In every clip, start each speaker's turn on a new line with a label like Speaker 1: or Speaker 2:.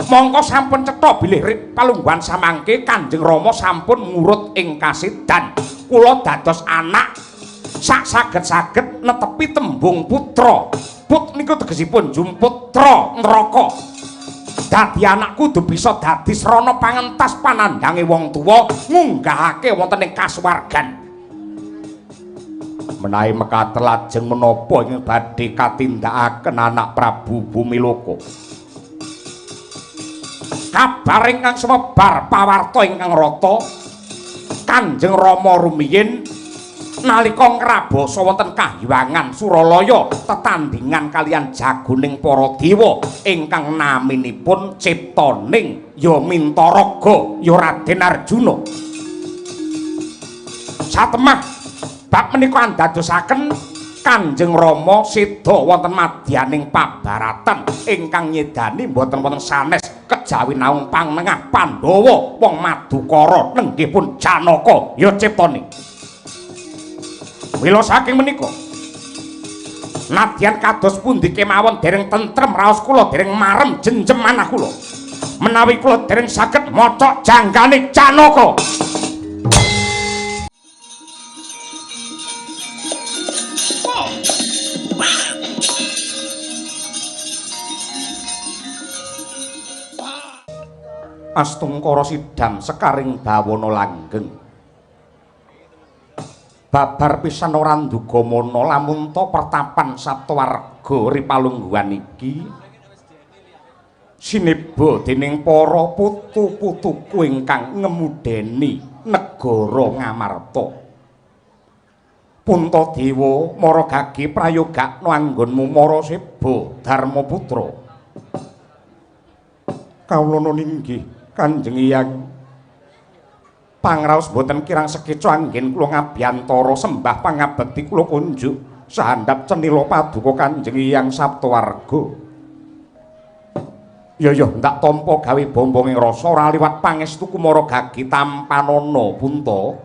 Speaker 1: Mongko sampun cetha bilih palungguhan samangke Kanjeng Rama sampun ngurut ing kasidan. Kula dados anak sak saged-saged netepi tembung putra. Put niku tegesipun jumput tra neraka. Dadi anak kudu bisa dadi srana pangentas panandhange wong tuwa ngunggahake wonten ing kasuwargan. Menawi mekaten lajeng menapa ingkang badhe katindakaken anak Prabu Bumiloka? Kabar ingkang sumebar pawarta ingkang rata, Kanjeng Rama rumiyin nalika ngrabasa wonten kahyangan Suralaya tetandhingan kaliyan jagoning para dewa ingkang naminipun ciptaning ya Mintaraga ya Raden Arjuna. Satemah bab menika andadosaken Kanjeng Rama seda wonten madyaning pabaratan ingkang nyedani mboten wonten sanes kejawi naung pangnengah Pandhawa wong Madukara nenggih pun Janaka ya ciptane. Mila saking menika nadyan kados pundi kemawon dereng tentrem raos kula, dereng marem jenjem manah kula menawi kula dereng saged mocok janggane Janaka. Astungkara sidam sekaring bawana langgeng. Babar pisan ora nduga mana lamun ta pertapan Saptawarga ripalungguhan iki sineba dening para putu-putuku ingkang ngemudeni negara Ngamarta. Puntadewa mara gage prayogakna anggonmu mara seba Darmaputra. Kawula ninggih Kanjeng Hyang, pangraos boten kirang sekeca anggen kula ngabiyantara sembah pangabekti kula kunjuk sahandap cenila paduka Kanjeng Hyang Saptawarga. Ya ya ndak tampa gawe bombonging rasa ora liwat pangestu kumara gagi tampanana Punta.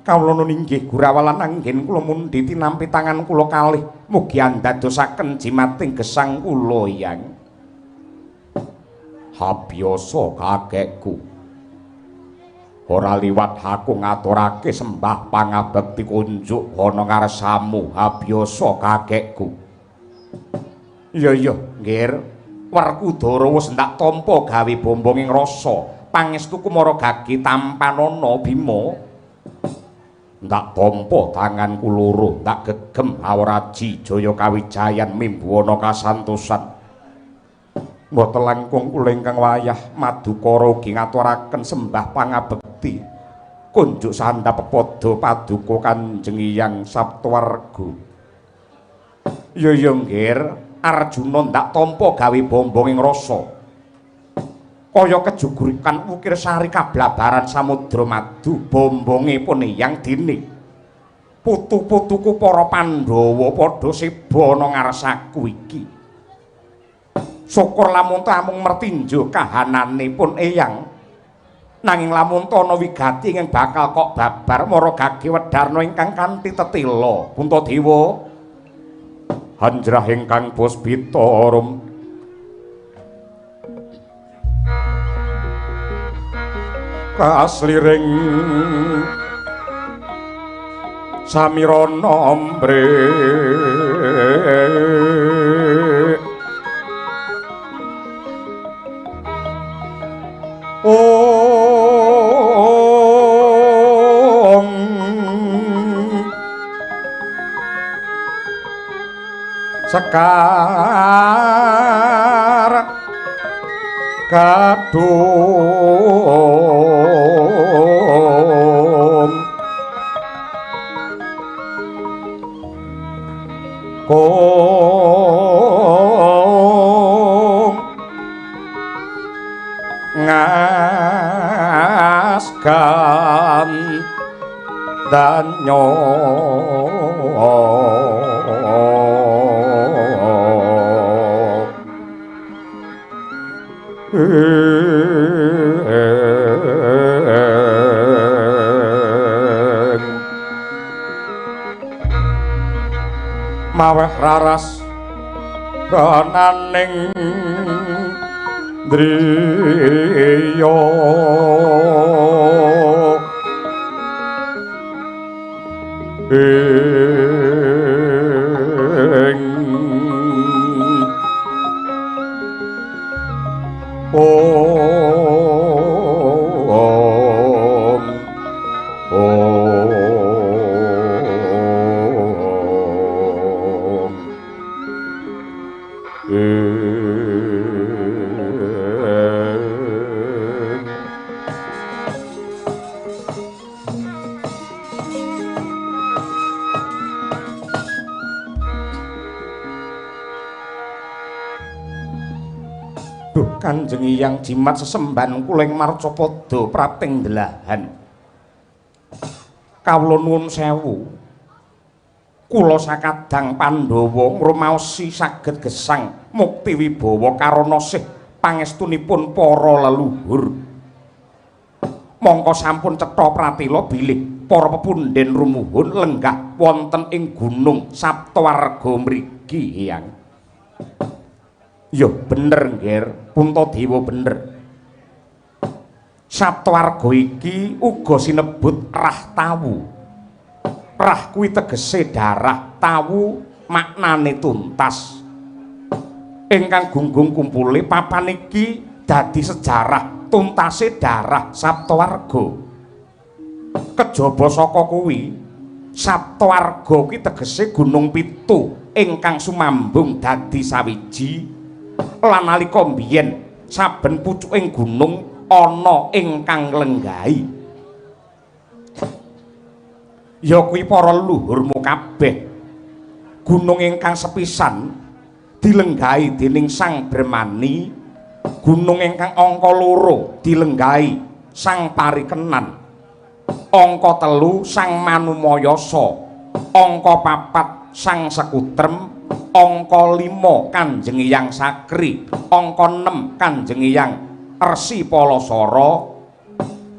Speaker 1: Kawula ninggih gurawalan anggen kula mundhi tinampi tangan kula kalih mugi andadosaken jimating gesang kula Hyang. Habiyasa kakekku. Ora liwat aku ngaturake sembah pangabekti kunjuk ana ngarsamu habiyasa kakekku. Iya iya, nggir. Werkudara wis ndak tampa gawe bombonging rasa. Pangestu kumara gagi tampanana Bima. Ndak tampa tanganku loro, ndak gegem awraji jaya kawijayan mimbuwana kasantosan. Mboten langkung kula ingkang wayah Madukara ugi ngaturaken sembah pangabekti kunjuk sandhap pepada paduka Kanjeng Hyang Saptawarga. Ya ya nggir, Arjuna ndak tampa gawe bombonging rasa. Kaya kejugurikan ukir sari kablabaran samudra madu bombonge pun Hyang dene. Putu-putuku para Pandhawa padha seba ana ngarsaku iki. Syukur lamun ta amung mertinju kahanane pun Eyang. Nanging lamun ta ana wigati ingkang bakal kok babar mara gage wedarna ingkang kanthi tetila. Puntadewa hanjrah ingkang puspita rum kasliring samirana ambre ong sekar kadung kong ngaskan danyo maweh raras gonaning Driya ing ong ong ing. Duh Kanjeng Hyang Jimat sesembahan kula ing marcapada prapting delahan. Kawula nuwun sewu. Kula sakadang Pandhawa ngrumaosi saged gesang mukti wibawa karana sih pangestunipun para leluhur. Mongko sampun cetha pratila bilih para pepundhen rumuhun lenggah wonten ing Gunung Saptawarga mriki, Hyang. Ya bener, Ngger, Puntadewa bener. Saptawarga iki uga sinebut Rah Tawu. Rah kuwi tegese darah, tawu maknane tuntas. Ingkang gunggung kumpule papan iki dadi sejarah tuntase darah Saptawarga. Kejaba saka kuwi, Saptawarga kuwi tegese gunung pitu ingkang sumambung dadi sawiji. Lan nalika biyen saben pucuking gunung ana ingkang lenggahi. Ya kuwi para leluhurmu kabeh. Gunung ingkang sepisan dilenggahi dening Sang Bremani, gunung ingkang angka 2 dilenggahi Sang Parikenan, angka 3 Sang Manumayasa, angka 4 Sang Sekutrem, angka 5 Kanjeng Hyang Sakri, angka 6 Kanjeng Hyang Resi Palasara,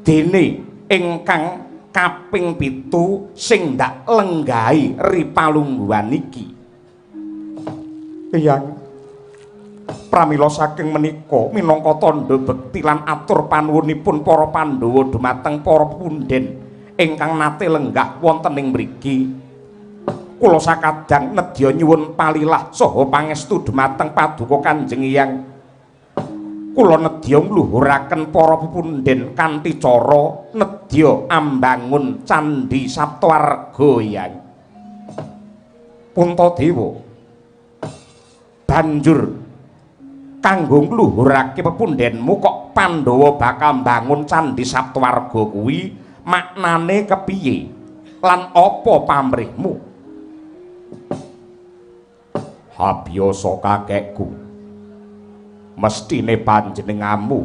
Speaker 1: dene ingkang kaping 7 sing ndak lenggahi ri palungguhan iki. Hyang, pramila saking menika minangka tandha bekti lan atur panuwunipun para Pandhawa dumateng para punden ingkang nate lenggah wonten ing mriki, kula sakadang nedya nyuwun palilah saha pangestu dumateng Paduka Kanjeng Hyang. Kula nedya ngluhuraken para pepundhen kanthi cara nedya ambangun Candhi Saptawarga, Hyang. Puntadewa, banjur kanggo ngluhurake pepundhenmu kok Pandhawa bakal mbangun Candhi Saptawarga kuwi maknane kepiye lan apa pamrihmu? Habiyasa kakekku, mestine panjenenganmu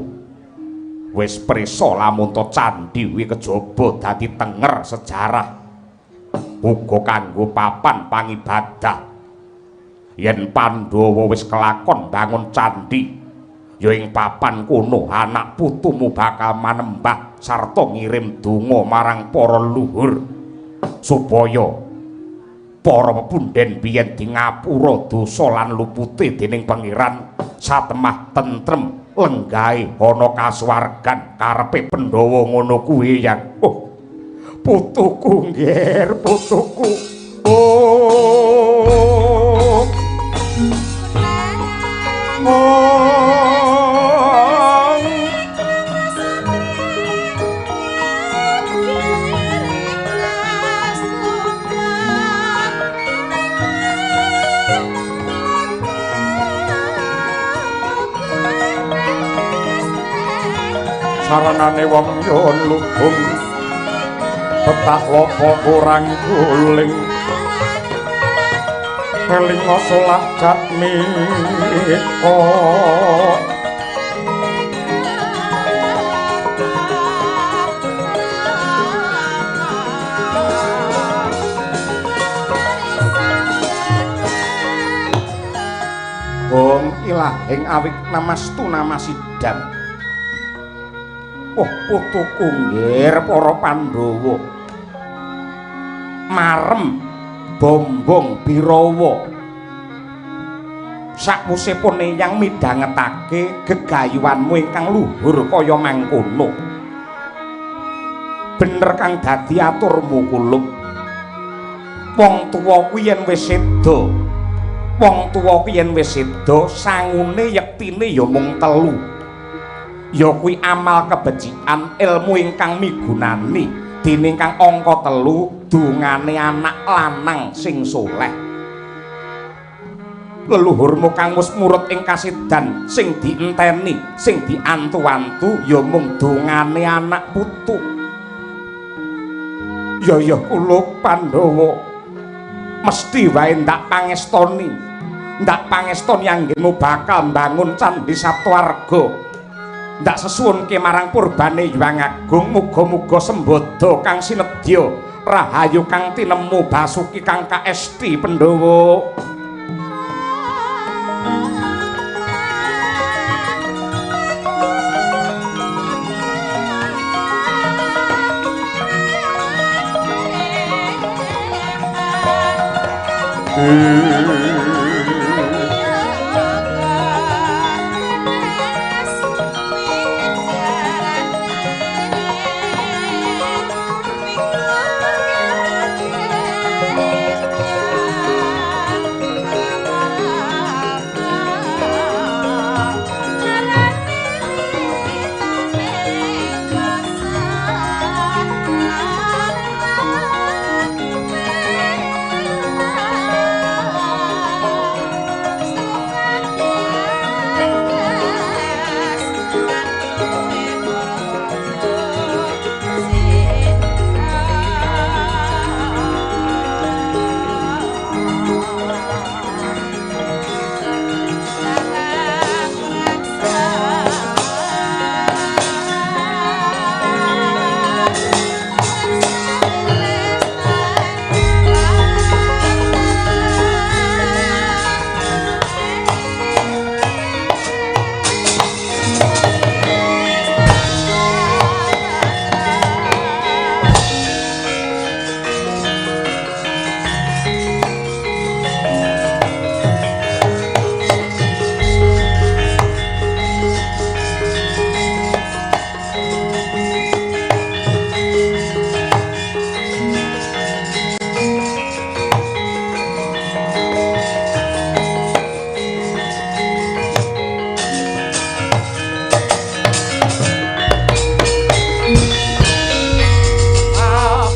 Speaker 1: wis prisa lamun ta candhi kuwi kejaba dadi tenger sejarah uga kanggo papan pangibadah. Yen Pandhawa wis kelakon bangun candhi, ya ing papan kono anak putumu bakal manembah sarta ngirim donga marang para leluhur supaya para pepundhen biyen di ngapura dosa lan lupute dening Pangeran satemah tentrem lenggahe ana kasuwargan. Karepe Pandhawa ngono kuwi, Yang. Oh, putuku, Ngger, putuku. Oh. Oh. Saranane wong nyuwun lubung petak lopo kurang guling elinga solah jatmika. Om ilahing awik namastu namasidam. Oh, putuku, Ngger, para Pandhawa. Marem bombong birawa. Sakwusipun eyang midhangetake gegayuhanmu ingkang luhur kaya mangkono. Bener kang dadi aturmu Kulup. Wong tuwa kuwi yen wis seda, wong tuwa kuwi yen wis seda, sangune yektine ya mung telu. Ya kuwi amal kebecikan, ilmu ingkang migunani, dene ingkang angka 3 dungane anak lanang sing soleh. Leluhurmu kang wis murut ing kasidan sing dienteni, sing diantu-antu ya mung dungane anak putu. Ya ya Kulup Pandhawa, mesti wae ndak pangestoni. Ndak pangestoni anggenmu bakal mbangun Candhi Saptawarga. Ndak sesuwunke marang purbane Hyang Agung, muga-muga sembada kang sinedya, rahayu kang tinemu, basuki kang kaesti Pandhawa.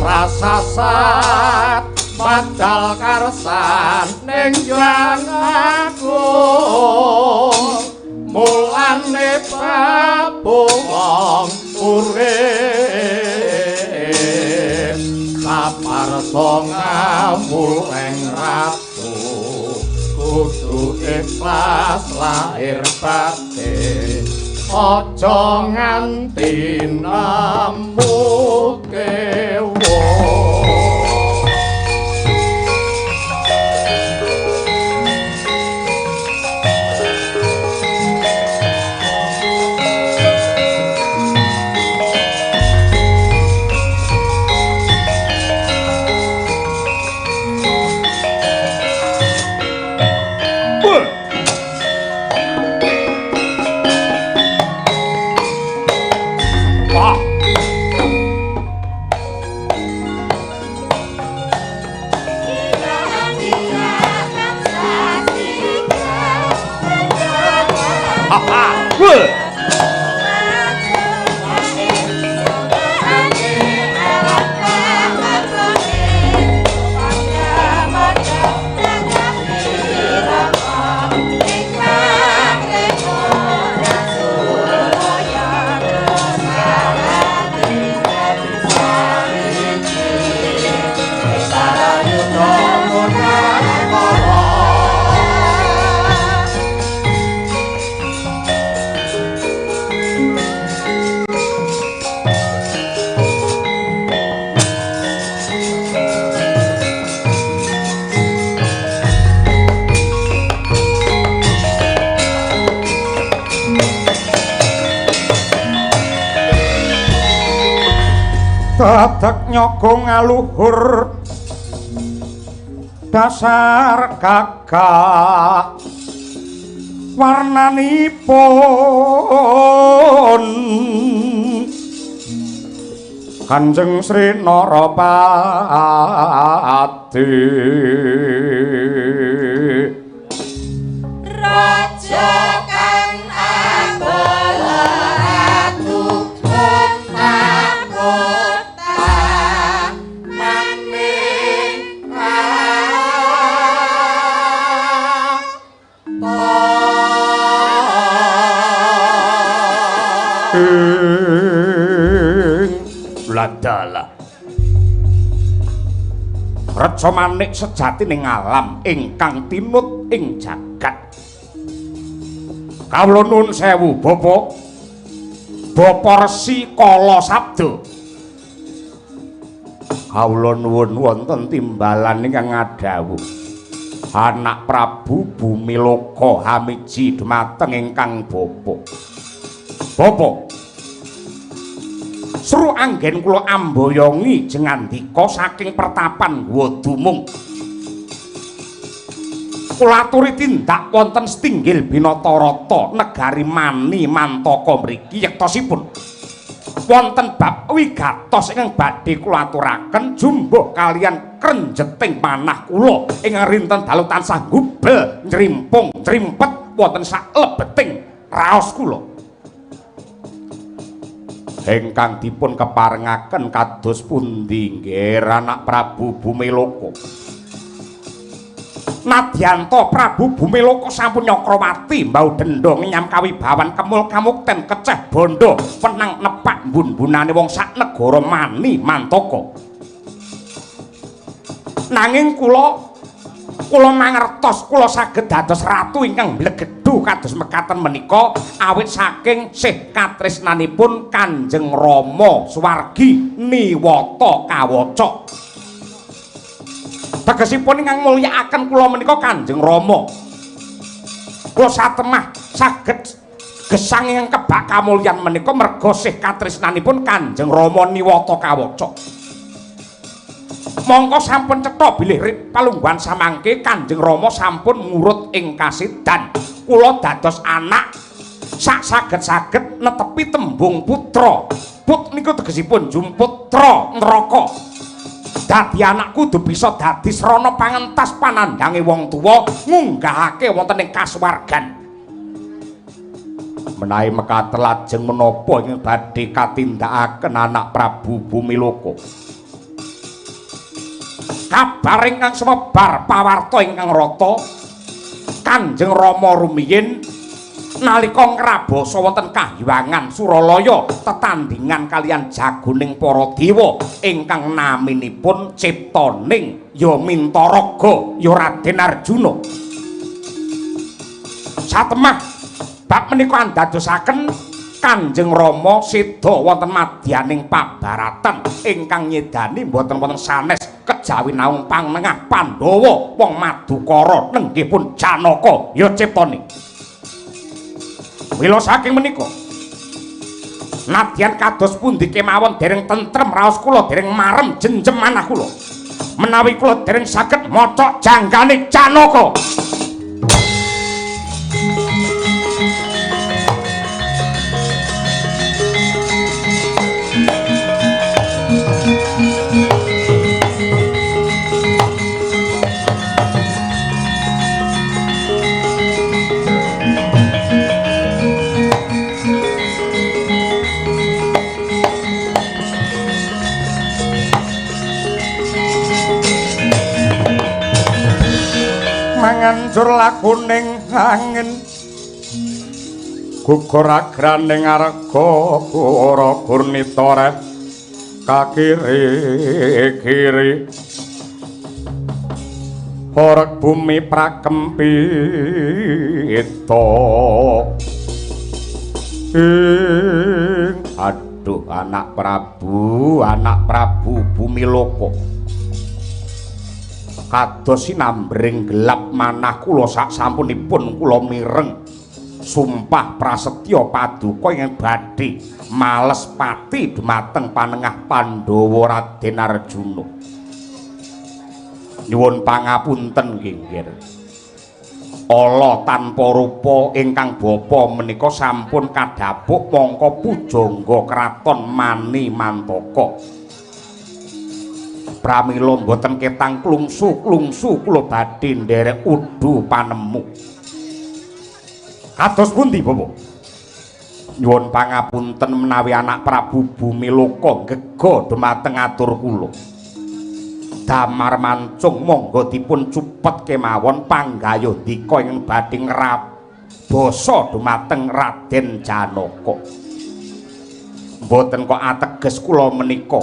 Speaker 2: Prasasat madal karsan ning Hyang Agung, mulane babung urip saparsa ngawureng ratu, kudu ikhlas lahir batin, aja nganti nemu kewo.
Speaker 1: Dadak nyogo ngaluhur dasar gagah Warnanipun Kanjeng Sri Narapati.
Speaker 3: Raja kang ambal ratu kota maning
Speaker 1: Ladalah reca manik sejatining alam ingkang tinut ing jagat. Kawula nuwun sewu Bapak. Bapak Resi Kala Sabda. Kawula nuwun wonten timbalan ingkang ngadhawuh. Anak Prabu Bumiloka hamiji dhumateng ingkang bapa. Bapa, seru anggen kula amboyongi jengandika saking pertapan Gua Dumung. Kula aturi tindak wonten setinggil Binatarata negari Mani Mantaka mriki yektosipun wonten bab wigatos ingkang badhe kula aturaken jumbuh kalian krenjeting manah kula ingkang rinten dalu tansah gubel nyrimpung nyrimpet wonten saklebeting raos kula. Ingkang dipun keparengaken kados pundi nggih anak Prabu Bumiloka? Nadyanta Prabu Bumiloka sampun nyakrawati mbau dendha ngenyam kawibawan kemul kamukten keceh bondo wenang nepak mbun-mbunane wong sak negara Mani Mantaka. Nanging kula mangertos kula saged dados ratu ingkang mblegedhu kados mekaten menika awit saking sih katresnanipun Kanjeng Rama Suwargi Niwata Kawaca. Tegesipun ingkang mulyakaken kula menika Kanjeng Rama. Kula satemah saged gesang ingkang kebak kamulyan menika merga sih katresnanipun Kanjeng Rama Niwata Kawaca. Mongko sampun cetha bilih palungguhan samangke Kanjeng Rama sampun ngurut ing kasidan. Kula dados anak sak saged-saged netepi tembung putra. Put niku tegesipun jumputra neraka. Dadi anak kudu bisa dadi srana pangentas panandhange wong tuwa ngunggahake wonten ing kasuwargan. Menawi mekaten lajeng menapa ingkang badhe katindakaken anak Prabu Bumiloka? Kabar ingkang sumebar pawarta ingkang rata, Kanjeng Rama rumiyin nalika ngrabasa wonten kahyangan Suralaya tetandhingan kalian jagoning para dewa ingkang naminipun ciptaning ya Mintaraga ya Raden Arjuna. Satemah bab menika andadosaken Kanjeng Rama seda wonten madyaning pabaratan ingkang nyedani mboten wonten sanes kejawi naung pangnengah Pandhawa wong Madukara nenggih pun Janaka ya ciptane. Mila saking menika nadyan kados pundi kemawon dereng tentrem raos kula, dereng marem jenjem manah kula menawi kula dereng saged mocok janggane Janaka. Mangancur lakuning angin gugur agraning arga kura gurnita reh kakiri kiri horeg bumi prakempita ing aduh anak Prabu Bumiloka kados sinambring gelap manah kula sak sampunipun kula mireng sumpah prasetya paduka ingkang badhe males pati dumateng panengah Pandhawa Raden Arjuna. Nyuwun pangapunten nggih. Ala tanpa rupa ingkang bapa menika sampun kadhapuk mangka pujangga kraton Manimantaka. Pramila mboten ketang klungsu-klungsu kula badhe nderek udu panemu. Kados pundi, Bapak? Nyuwun pangapunten menawi anak Prabu Bumiloka gega dumateng atur kula. Damar mancung monggo dipun cupet kemawon panggayuh ndika ingkang badhe ngrabasa dumateng Raden Janaka. Mboten kok ateges kula menika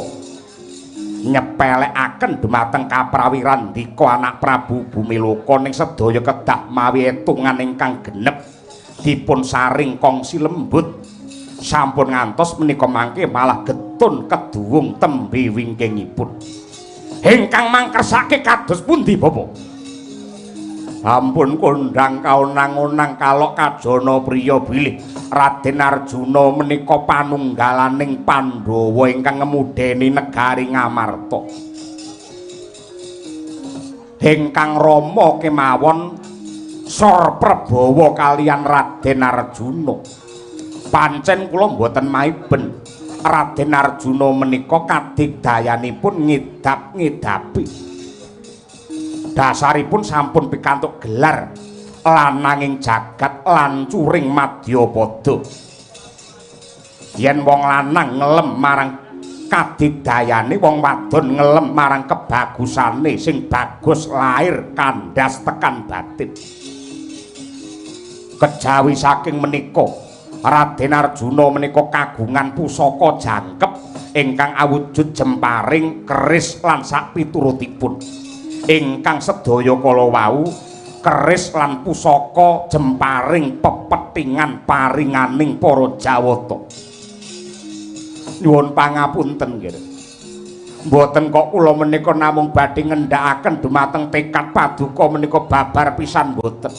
Speaker 1: nyepelekaken dumateng kaprawiran ndika anak Prabu Bumiloka ning sedaya kedah mawi etungan ingkang genep dipun saring kongsi lembut. Sampun ngantos menika mangke malah getun keduwung tembe wingkingipun. Ingkang mangkersake kados pundi, Bapak? Ampun kondhang kaonang-onang kalok kajana priya bilih Raden Arjuna menika panunggalaning Pandhawa ingkang ngemudeni negari Ngamarta. Ingkang rama kemawon Sor Prabawa kalian Raden Arjuna. Pancen kula mboten maiben Raden Arjuna menika kadigdayanipun ngidap-ngidapi. Dasaripun sampun pikantuk gelar lananging jagat lancuring madyapada. Yen wong lanang ngelem marang kadigdayane, wong wadon ngelem marang kebagusane sing bagus lahir kandhas tekan batin. Kejawi saking menika Raden Arjuna menika kagungan pusaka jangkep ingkang awujud jemparing, keris lan sakpiturutipun. Ingkang sedaya kala wau keris lan pusaka jemparing pepethingan paringaning para Jawata. Nyuwun pangapunten nggih. Mboten kok kula menika namung badhe ngendhakaken dumateng tekad paduka menika babar pisan mboten.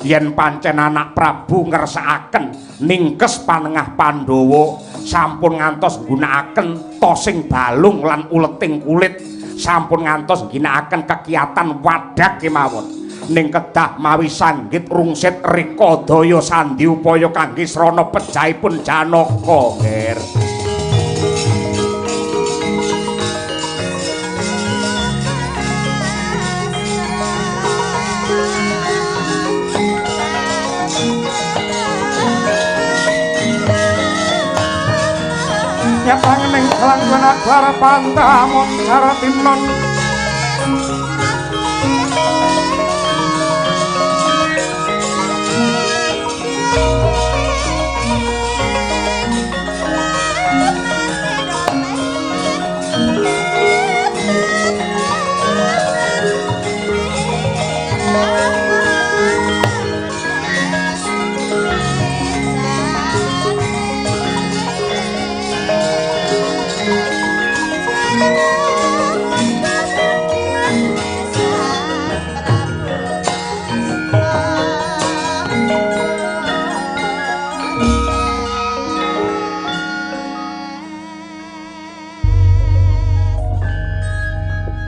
Speaker 1: Yen pancen anak Prabu ngersakaken ningkes panengah Pandhawa sampun ngantos nggunakaken tosing balung lan uleting kulit, sampun ngantos ngginakaken kekiatan wadak kemawon. Ning kedah mawi sanggit rungsit reka daya sandi upaya kangge srana pejahipun Janaka, Nger. Nyatang ning kelang agar pantamon saratinon.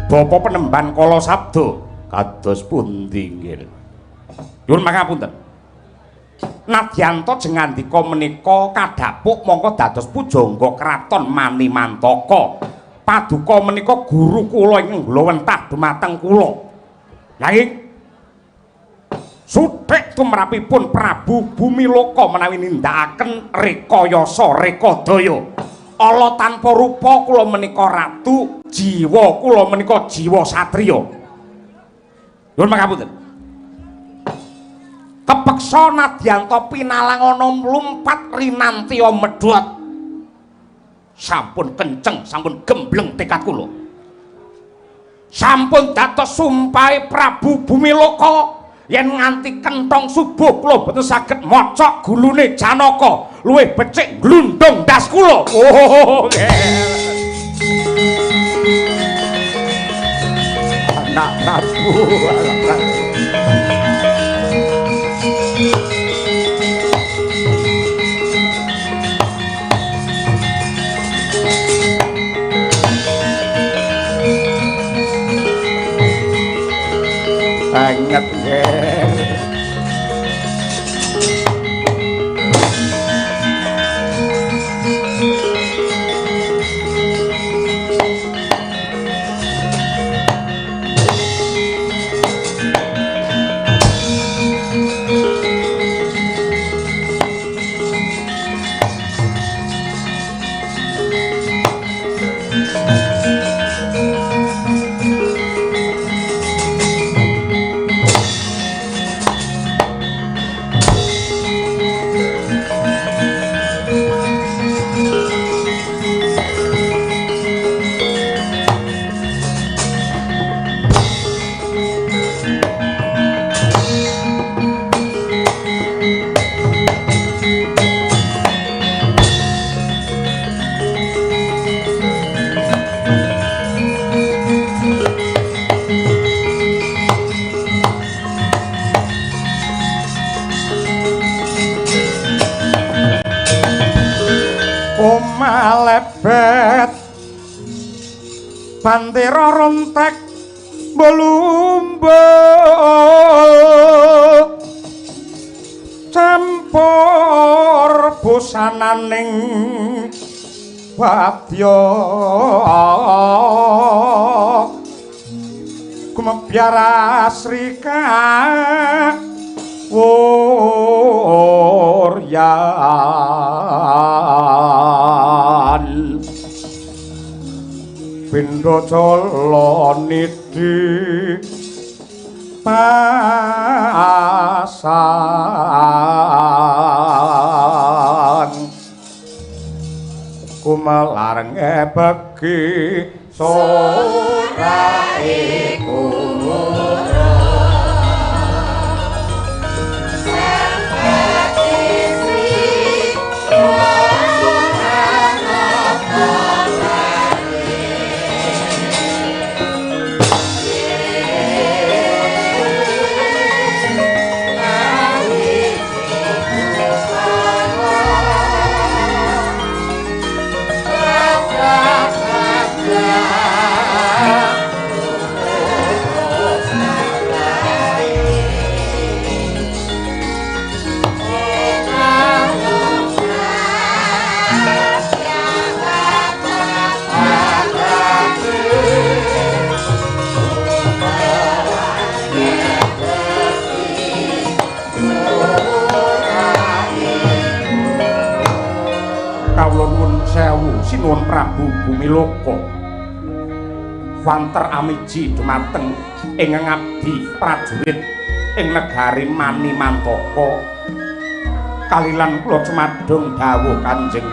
Speaker 1: Bapa penemban kala sabda kados pundi nggih. Nyuwun pangapunten. Nadyanta jengandika menika kadhapuk mongko dados pujangga kraton Manimantaka. Paduka menika guru kula ingkang nglowentah dumateng kula. Nanging suthik tumrapipun Prabu Bumiloka menawi nindakaken rekayasa rekadaya. Ala tanpa rupa kula menika ratu, jiwa kula menika jiwa satriya. Nyuwun pangapunten. Kepeksa nadyanta pinalangana mlumpat rinantiya medhot. Sampun kenceng, sampun gembleng tekad kula. Sampun dados sumpahe Prabu Bumiloka yen nganti kenthong subuh kula mboten saged mocok gulune Janaka, luwih becik glundung ndas kula. Oh, anak Prabu, anak Prabu. Banget nggih. Kumalebet bandera rontek mbulumbo campur busananing wadya gumebyar asrika wuryan pindha cala nidhi pasang kumelar ngebegi
Speaker 3: sora iku.
Speaker 1: Kawula nuwun sewu sinuwun Prabu Bumiloka. Wanter amiji dumateng ing ngabdi prajurit ing negari Manimantaka. Kalilan kula cumadung dawuh Kanjeng.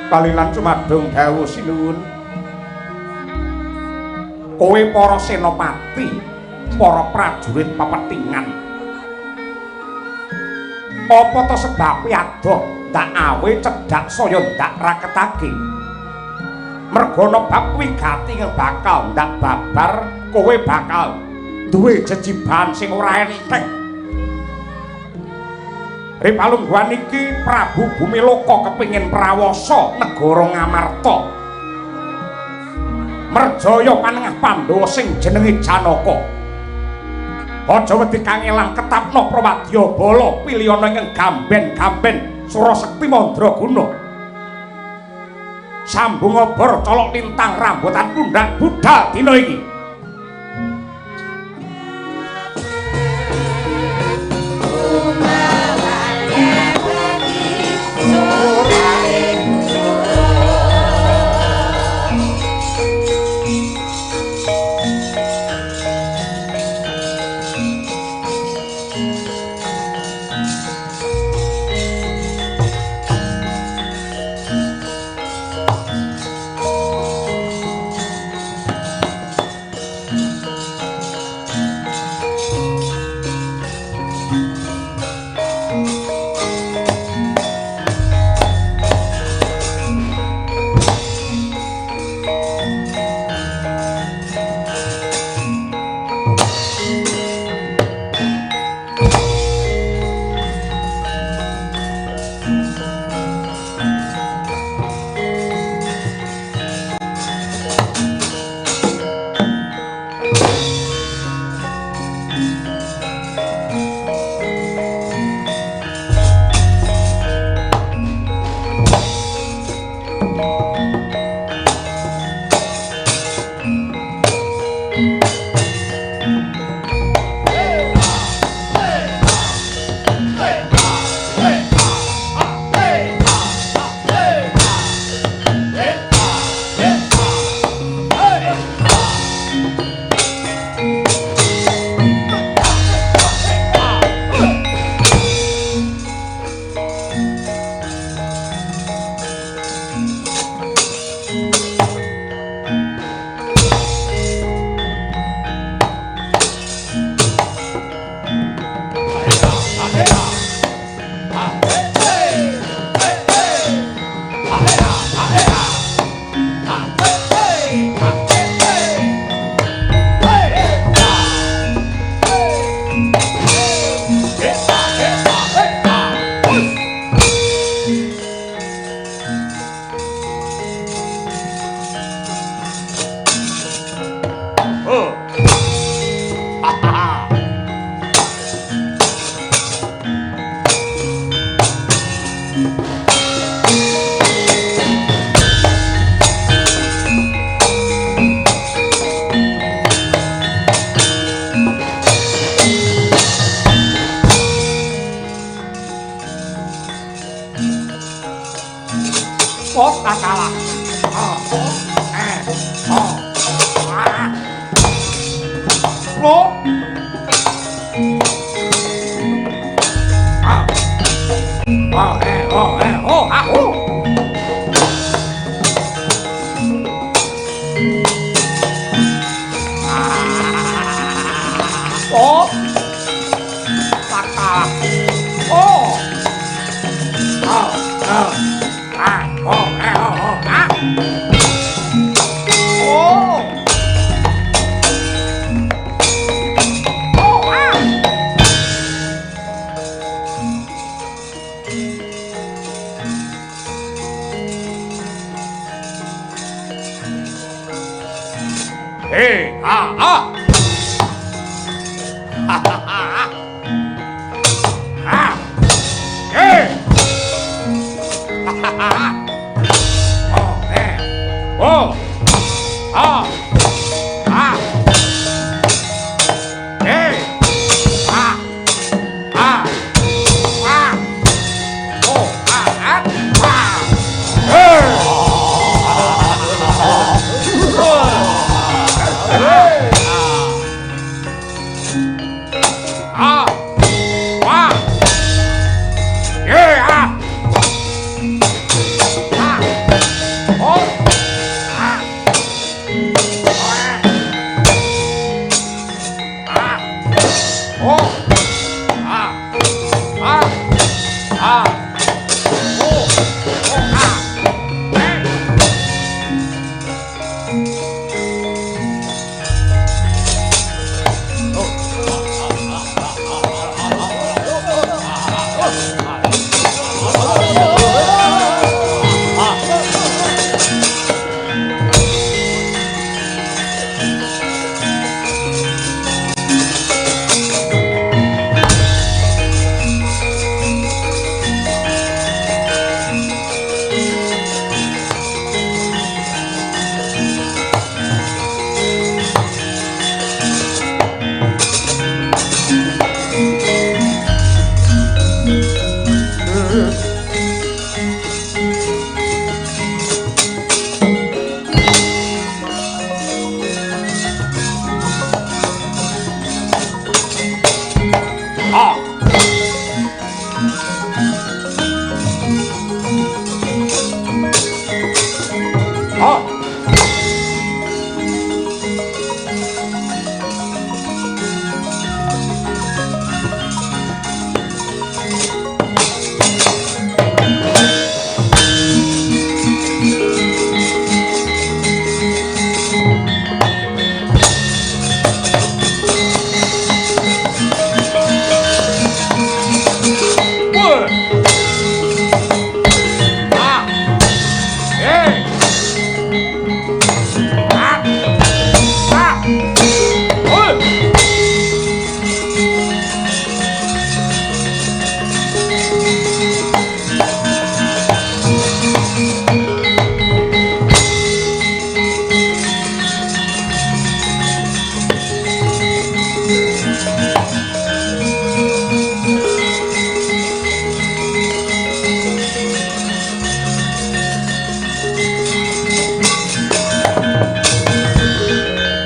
Speaker 1: Kalilan cumadung dawuh sinuwun. Kowe para senopati, para prajurit pepethingan. Apa to sebabe adoh ndak awe cedhak saya ndak raketake? Merga bab wigati bakal ndak babar, kowe bakal duwe jejiban sing ora enteng. Ripalungguhan iki Prabu Bumiloka kepingin prawasa negara Ngamarta. Merjaya panengah Pandhawa sing jenenge Janaka. Aja wedi kangelan ketapno prawadya bala pilihana ing gamben-gamben Surasekti Mandraguna. Sambung obor colok lintang rambutan pundak budal dina iki. Oh, tak kalah. Oh, eh, oh, ah. Lo. Ah. Oh, eh, oh, eh, oh, ah, oh. Ah. Oh. Tak kalah. Oh. Oh, oh. Ah, oh, eh, oh, oh, ah. Oh. Oh, ah. Hey, ah, ah. Ha, ha, ha, ha. Ah. Hey. Ha, ha, ha, ha. Oh, eh. Oh. Ah. Ah. Hey. Ah. Ah. Ah. Oh, ah, ah. Ah. Hey. Hey. Ah. Ah. Yeah. Ah. Ah. Oh. Ah. Ah. Oh. Ah. Ah. Ah. Oh. Oh. Ah. Eh. Ah. Ah. Wah. Ah. Eh. Ah. Ah. Wah.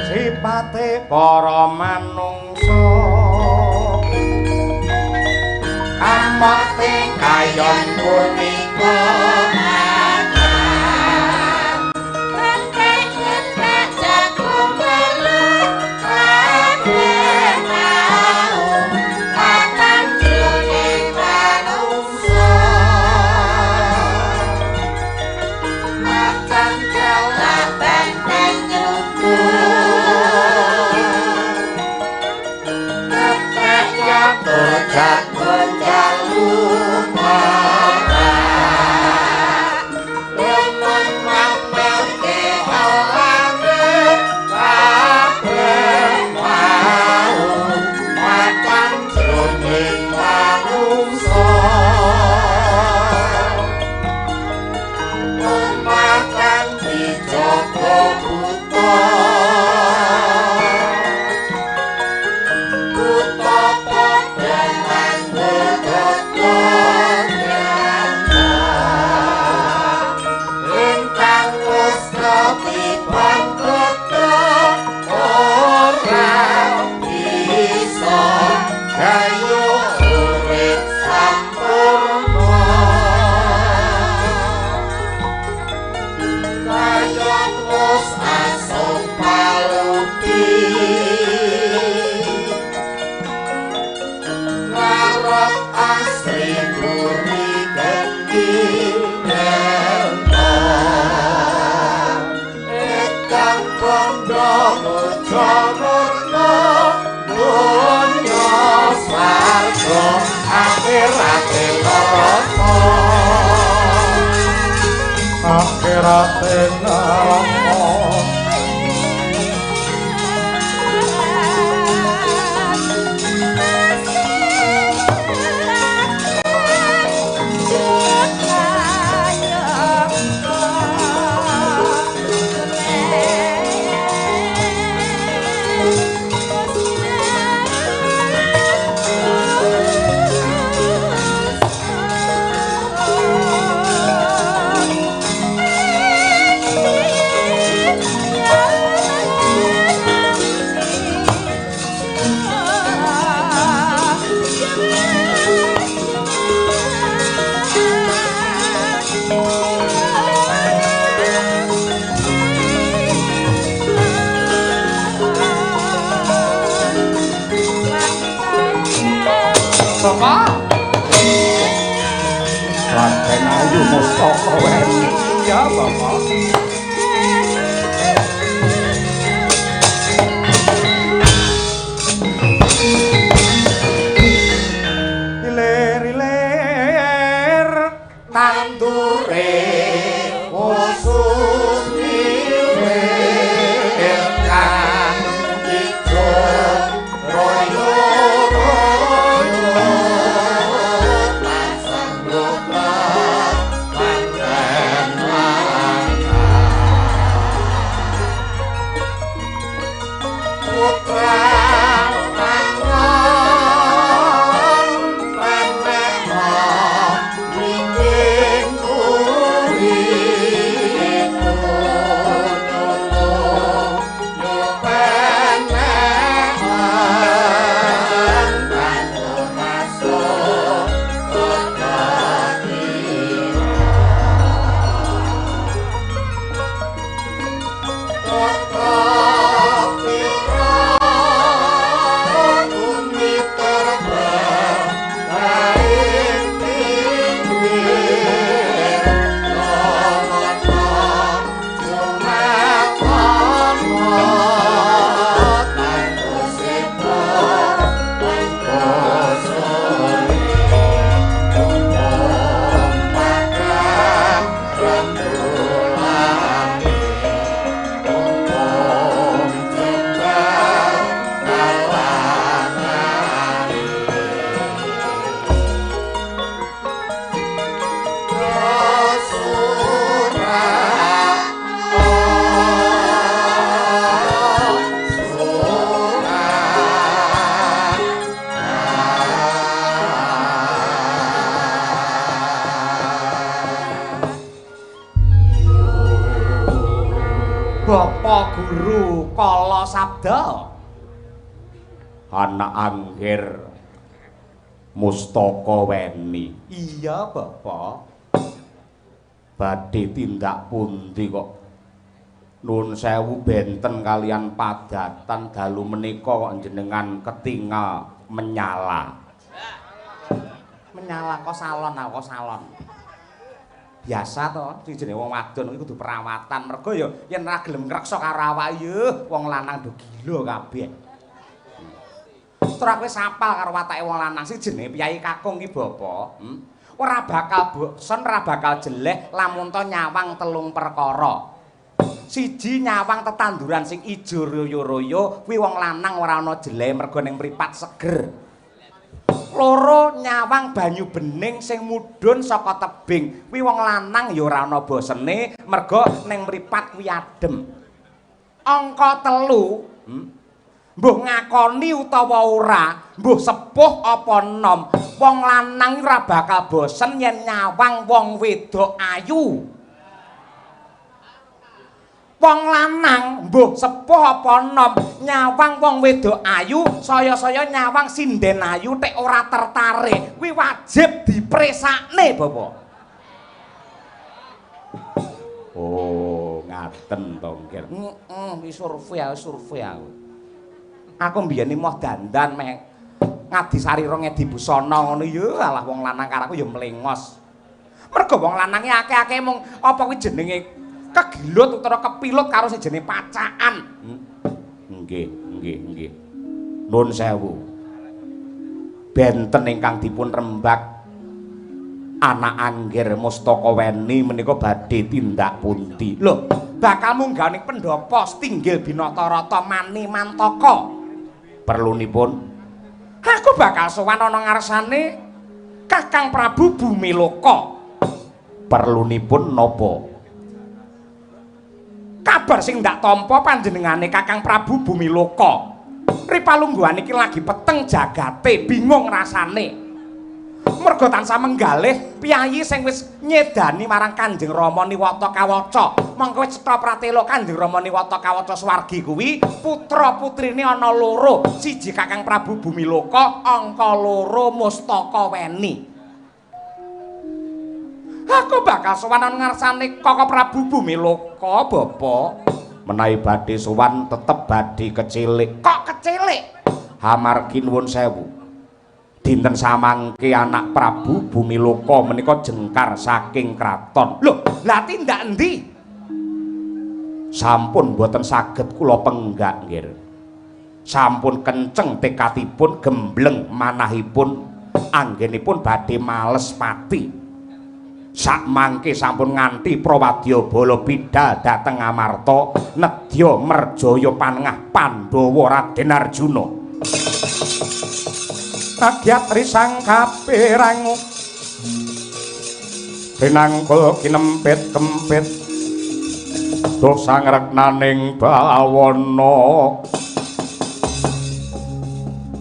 Speaker 1: Sipate para manungsa amote kayon punika
Speaker 3: Entek-entek jagung perlu kabeh mau kapan jroning manungsa macan kelak benteng nyeruduk ketek yatur jagung jalu marang.
Speaker 2: Aja murna donya swarga akhirate neraka, akhirate neraka.
Speaker 1: Bapak. Raden Ayu Mustaka Weni. Iya, Bapak. Ilir-ilir
Speaker 2: tandure musuh ilir kang ijo royo royo pasang manten putra angon penekno witing kuwi yo penekan kanggo masuk
Speaker 1: Bapak Guru Kala Sabda. Anak Anggir Mustaka Weni. Iya, Bapak. Badhe tindak pundi kok? Nuwun sewu benten kalian padatan dalu menika kok jenengan ketingal menyala. Menyala kok salon aku salon. Biasa to, sing jenenge wong wadon kuwi kudu perawatan. Mergo ya yen ora gelem ngreksa karo awake ya wong lanang do gila kabeh. Tur aku wis apal karo watake wong lanang sing jenenge Piyai Kakung ki Bapak. Ora bakal bosen, ora bakal jeleh lamun to nyawang telung perkara. Siji nyawang tetanduran sing ijo royo-royo kuwi wong lanang ora ana jeleh mergo ning mripat seger. Loro nyawang banyu bening sing mudhun saka tebing kuwi wong lanang ya ora ana bosene mergo ning mripat kuwi adem. Angka 3, mbuh ngakoni utawa ora, mbuh sepuh apa enom, wong lanang ora bakal bosen yen nyawang wong wedok ayu. Wong lanang mbuh sepuh apa enom nyawang wong wedok ayu saya-saya nyawang sinden ayu tek ora tertarik kuwi wajib dipresakne Bapak. Oh, ngaten to nggih. Heeh, wis survei aku, survei aku. Aku mbiyen moh dandan meh ngadi sarira ngedi busana ngono ya alah wong lanang karo aku ya mlengos. Mergo wong lanange akeh-akeh mung apa kuwi jenenge kegilut utawa kepilut karo sing jenenge pacaan. Nggih. Nggih, nggih, nggih. Nuwun sewu. Benten ingkang dipun rembak anak Angger Mustaka Weni menika badhe tindak pundi? Lho, bakal munggah ning pendhapa Stinggil Binatarata Mani Mantaka. Perlunipun aku bakal sowan ana ngarsane Kakang Prabu Bumiloka. Perlunipun napa? Kabar sing ndak tampa panjenengane Kakang Prabu Bumiloka. Ripalungguhan iki lagi peteng jagate, bingung rasane. Merga tansah menggalih piyayi sing wis nyedani marang Kanjeng Rama Niwata Kawaca. Mongko wis cetha pratela Kanjeng Rama Niwata Kawaca swargi kuwi putra-putrine ana loro, siji Kakang Prabu Bumiloka, angka loro Mustaka Weni. Aku bakal sowan ngarsane Kaka Prabu Bumiloka, Bapak. Menawi badhe sowan tetep badhe kecilik. Kok kecilik? Hamargi nuwun sewu. Dinten samangke anak Prabu Bumiloka menika jengkar saking kraton. Lho, lha tindak endi? Sampun boten saged kula penggak, nggih. Sampun kenceng tekadipun, gembleng manahipun, anggenipun badhe males pati. Sakmangke sampun nganti prawadya bala bidal dhateng Amarta nedya merjaya panengah Pandhawa Raden Arjuna. Kagyat risang kapirangu rinangkul kinempit kempit duh sangreknaning bawana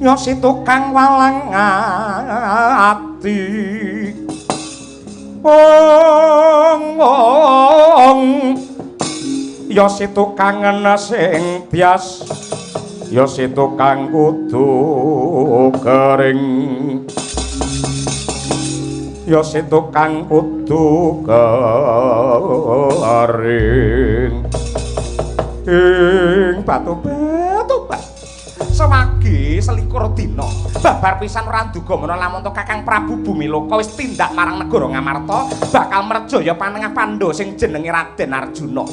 Speaker 1: yosi tukang walang ati wong wong yosi tukang sing bias yosi tukang kudu kering yosi tukang kudu kering ing batu-batu sewagi selikur dina babar pisan ora nduga menawa lamun Kakang Prabu Bumiloka wis tindak marang negara Ngamarta bakal merjaya panengah Pandhawa sing jenenge Raden Arjuna.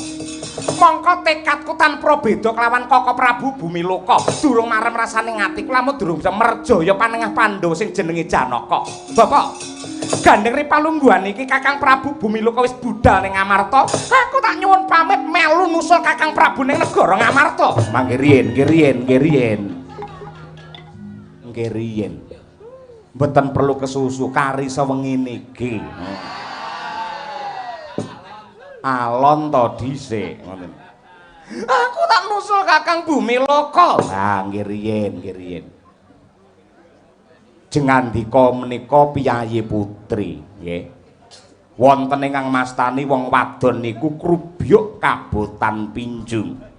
Speaker 1: Mongko tekadku tanpa beda kelawan Kaka Prabu Bumiloka durung marem rasane atiku lamun durung bisa merjaya panengah Pandhawa sing jenenge Janaka. Bapak, gandeng ripalungguhan iki Kakang Prabu Bumiloka wis budal ning Ngamarta, aku tak nyuwun pamit melu nusul Kakang Prabu ning negara Ngamarta. Mangke riyen, nggih riyen, nggih riyen. Nggih riyen. Mboten perlu kesusu kari sewengi niki. Alon to dhisik ngoten. Aku tak nusul Kakang Bumiloka. Ha nggih riyen, nggih riyen. Jengandika menika piyayi putri, nggih. Wonten ingkang mastani wong wadon niku krubyuk kabotan pinjung.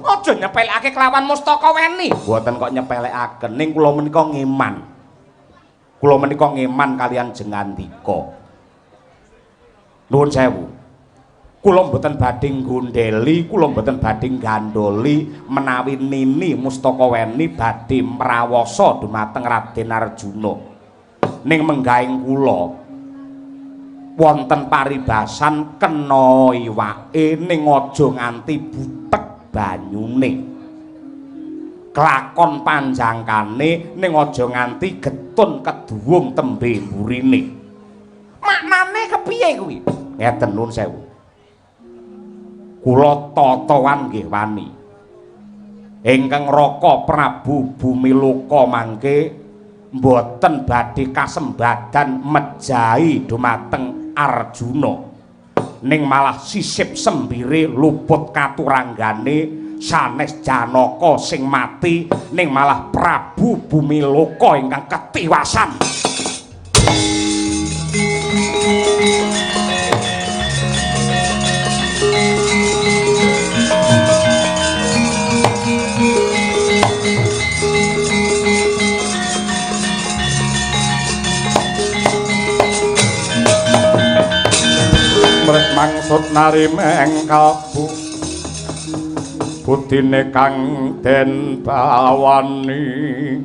Speaker 1: Aja nyepelekake kelawan Mustaka Weni. Mboten kok nyepelekaken, ning kula menika ngeman. Kula menika ngeman kalian Jengandika. Nuwun sewu. Kula mboten badhe nggondheli, kula mboten badhe nggandholi menawi Nini Mustaka Weni badhe mrawasa dumateng Raden Arjuna. Ning menggahing kula wonten paribasan kena iwake ning aja nganti butek banyune. Kelakon panjangkane ning aja nganti getun keduwung tembe mburine. Maknane kepiye kuwi? Ngeten nuwun sewu. Kula totowan nggih wani. Ingkang Raka Prabu Bumiloka mangke mboten badhe kasembadan mejahi dumateng Arjuna. Ning malah sisip sembire luput katuranggane sanes Janaka sing mati ning malah Prabu Bumiloka ingkang ketiwasan. Maksud narime kalbu budine kang den bawani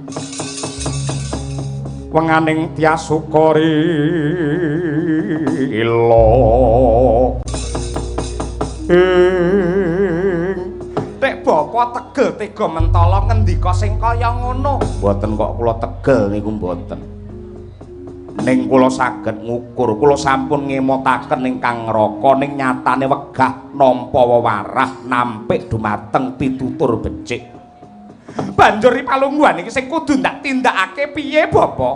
Speaker 1: wenganing tyasuka rila ing tek bapa Bapak tegel tega mentala ngendika sing kaya ngono? Mboten kok kula tegel niku mboten. Ning kula saged ngukur, kula sampun ngemotaken ingkang ngraka ning nyatane wegah nampa wewarah nampik dumateng pitutur becik. Banjur palungguhan iki sing kudu ndak tindakake piye, Bapak?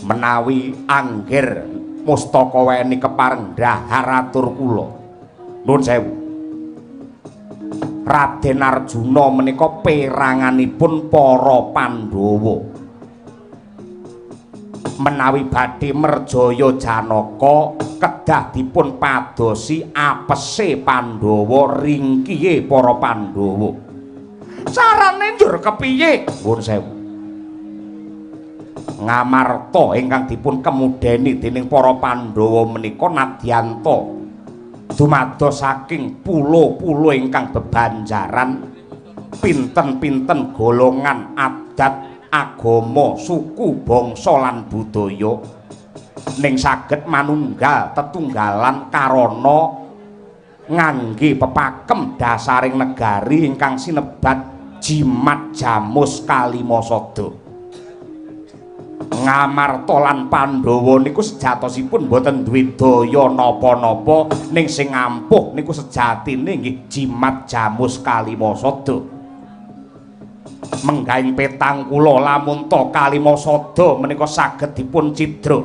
Speaker 1: Menawi angger mustaka weni kepareng dhahar atur kula. Nuwun sewu. Raden Arjuna menika peranganipun para Pandhawa. Menawi badhe merjaya Janaka kedah dipun padosi apese Pandhawa ringkihe para Pandhawa. Carane njur kepiye? Nuwun sewu. Ngamarta ingkang dipun kemudeni dening para Pandhawa menika nadyanta dumados saking pulo-pulo ingkang bebanjaran pinten-pinten golongan adat, agama, suku, bangsa lan budaya ning saged manunggal tetunggalan karana ngangge pepakem dasaring negari ingkang sinebat jimat jamus kalimasada. Ngamarta lan Pandhawa niku sejatosipun mboten duwe daya napa-napa ning sing ampuh niku sejatine nggih jimat jamus kalimasada. Menggahing petang kula lamun ta kalimasada menika saged dipun cidra.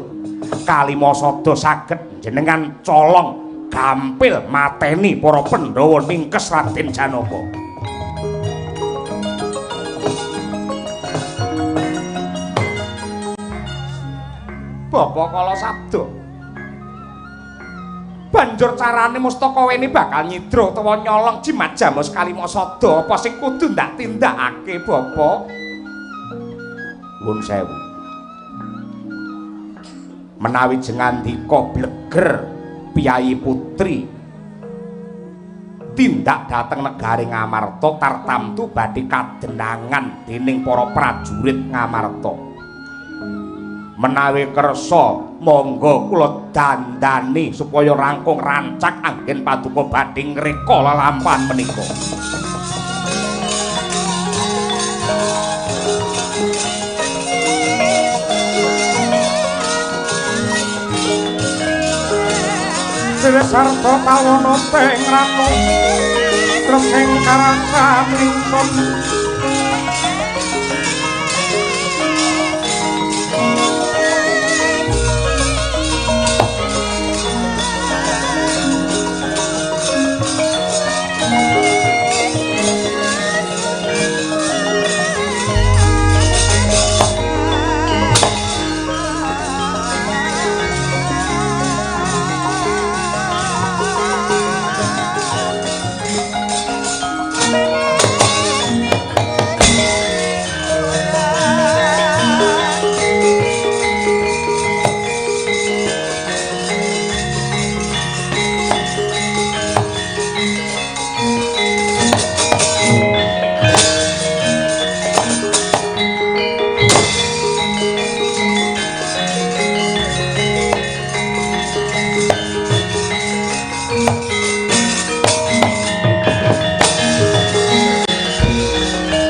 Speaker 1: Kalimasada saged jenengan colong gampil mateni para Pandhawa ningkes Raden Janaka. Bapak kala sabda. Banjur carane mustaka weni bakal nyidra utawa nyolong jimat jamus kalimasada apa sing kudu ndak tindakake, Bapak? Nuwun sewu. Menawi jengandika bleger piyayi putri tindak dhateng negari Ngamarta tartamtu badhe kadenangan dening para prajurit Ngamarta. Menawi kersa monggo kula dandani supaya rangkung rancak anggen paduka badhe ngreka lelampahan menika. Sarta kawana teng ratu tresing karasan ingsun.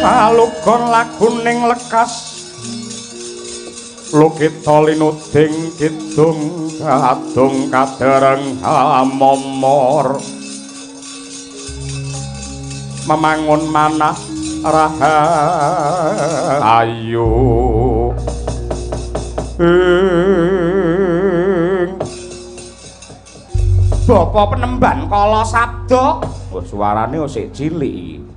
Speaker 1: Palugon laguning lekas lukita linuding kidung kadung kadereng hamomor memangun manah rahayu ing Bapak penemban kala sabda. Oh, suarane sik cilik iki.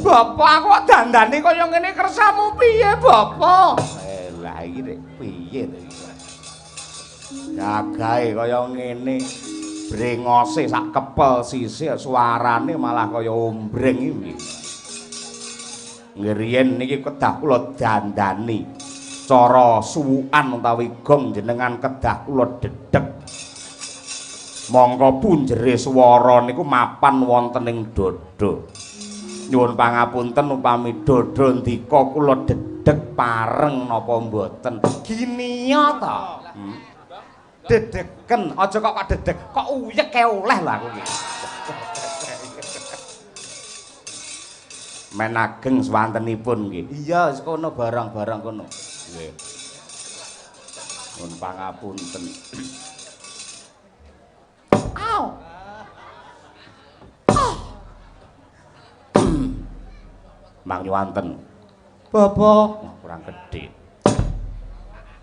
Speaker 1: Bapak aku kok dandane kaya ngene kersamu piye, Bapak? Lah iki rek piye to iki? Gagahe kaya ngene, brengose sak kepel sisih suarane malah kaya ombreng iki. Ngriyen niki kedah kula dandani. Cara suwukan utawi gong jenengan kedah kula dedeg. Mongko punjere swara niku mapan wonten ing dada. Nyuwun pangapunten upami dada ndika kula dedeg pareng napa mboten. Giniya ta? Dedegen, aja kok kok dedeg, kok uyek e oleh lho aku iki. Men ageng swantenipun nggih.
Speaker 2: Iya, wis kono barang-barang kono.
Speaker 1: Nggih. Nuwun pangapunten. Au. Mang nyuwanten.
Speaker 2: Bapak,
Speaker 1: Wah, kurang gedhe.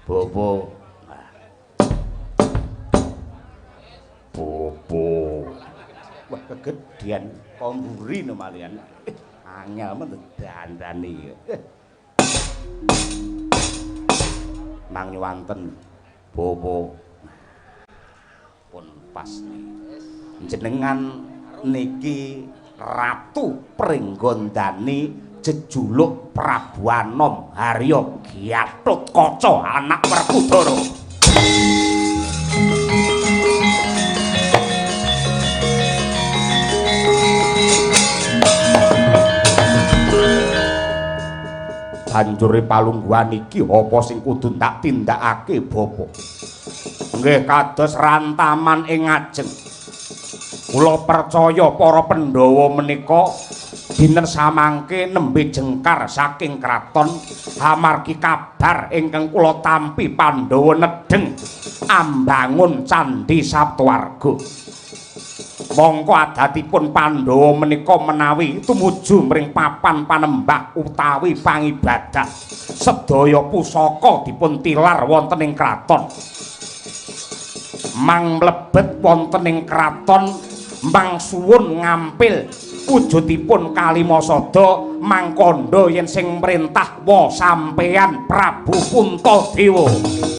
Speaker 1: Bobo. Bobo. Wah, kegedhean komburi no malian. Angel men dandani. Mang nyuwanten. Bobo. Pun pas jenengan niki Ratu Pringgondani jejuluk Prabu Anom Harya Gatotkaca anak Werkudara. Banjure palungguhan iki apa sing kudu tak tindakake, Bapak? Nggih kados rantaman ing ngajeng. Kula percaya para Pandhawa menika dinten samangke nembe jengkar saking kraton amargi kabar ingkang kula tampi Pandhawa nedheng ambangun Candhi Saptawarga. Mongko adatipun Pandhawa menika menawi tumuju mring papan panembah utawi pangibadah, sedaya pusaka dipun tilar wonten ing kraton. Mang mlebet wonten ing kraton, mang suwun ngampil wujudipun Kalimasada mangkandha yen sing mrintah wa sampeyan Prabu Puntadewa.